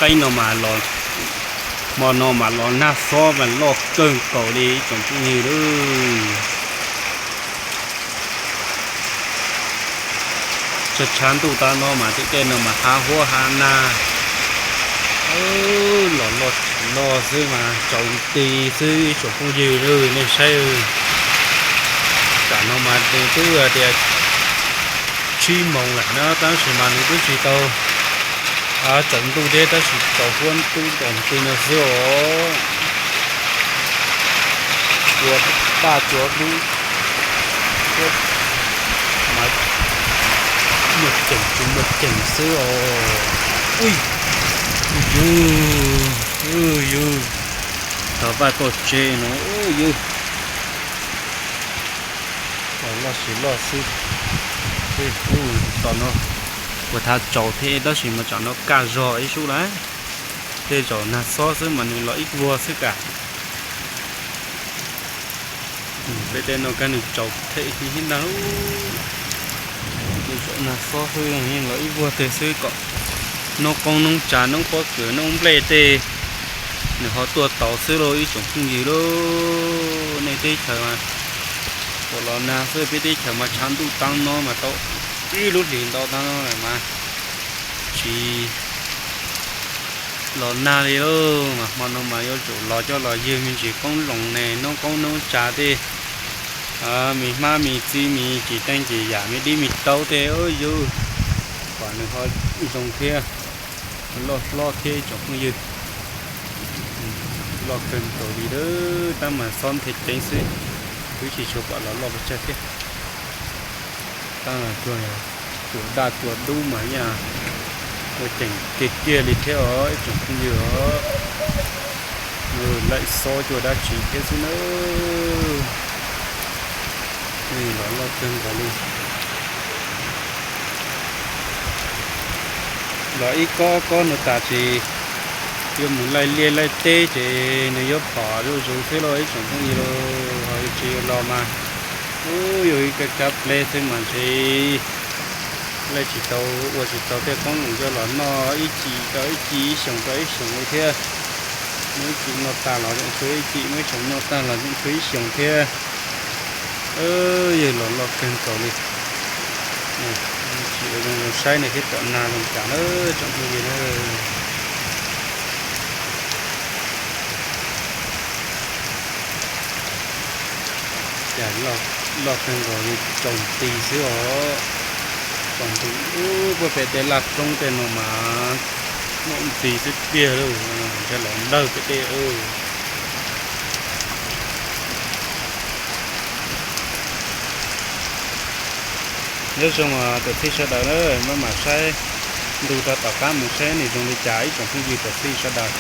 Teb no mas los, hmo no mas los nag xob mas loj kawg nkaus li ib tsoom phooj ywg lauj. Tshav tshav ntuj tav no mas tej dej no mas hav huab hav nag, los loj tsis loj xwb mas tsaus nti xwb ib tsoom phooj ywg, nej saib. Tam no mas nws twb tias tsib moos lawm na tab sis mas nws twb tsis tau tsaus ntuj thiab tab sis tsaus huab ntub ntom nti no xwb os. Cua daj cua dub thiab mas muaj ceem tsis muaj ceem xwb os. Ui, ywg, ywg, tog vaj tog tsev no, ywg. Loj tsis loj xwb. Ub, tom no puas thav tsaus thiab tab sis mas tsam no kaj zog ib sub lawm. Tej zaum nag xob xwb mas nws los ib vuag xwb kam. Peb tej no kab nws tsaus them ib ntag. Tej zaum nag xob xwb yeej los ib vuag tej xwb kom noob qoob noob tsav noob pob kws noob nplej tej nws ho tuaj tau xwb lauj ib tsoom phooj ywg lauj. Nej teb chaws mas tau los nag xwb, peb teb chaws mas tshav ntuj tav no mas tau ib lub hlis ntau tav no lawm mas tsis los nag li lauj. Mas hmo no mas yuav tsum los coj los ywg me ntsis qoob loo ne, noob qoob noob tsav tej, me hmab me txiv me tsis teej tsis yam me dib me taub tej ywg, kom nws ho zoo thiab loj hlob thiab ib tsoom phooj ywg. Loj kawg nkaus li lauj, tab mas xob nthe ceev xwb, twb tsis tshua pom los loj pes tsawg thiab. Tab mas cuag cua daj cua dub mas yeej ua ceem kiag kiag li thiab os ib tsoom phooj ywg os. Laim xob cua dab tsi thiab xwb na. Los loj kawg nkaus li. Los ib kob kob no tas ces yuav mus laij liaj laij teb ces nws yuav phom zuj zus xwb lauj ib tsoom phooj ywg lauj. Ho yuav tsis yuav los mas ub yuav ib kab kab pleb xwb mas ntshe laij tsis tau, ua tsis tau tej qoob loo coj los noj ib cim rau ib cim ib xyoos rau ib xyoos li thiab. Muaj ib cim noj tag los tseem tshuav ib cim, muaj ib xyoos noj tag los tseem tshuav ib xyoos thiab. Yawg los loj kawg nkaus li. Tsis ua zoo zoo saib nej thiab tom nag zoo cas na tsoom phooj ywg na. Cas loj kawg nkaus li tsaus nti xwb os. Tsaus nti, puag pem tej laj roob tej no mas muaj ntsis xwb tiag lauj, ntshe los nplawg pem tej. Nyob zoo tuam txhij sawv daws na, maj mam saib ntu rau tom qab mus saib nws zoo li cas ib tsoom phooj ywg tuam txhij sawv daws.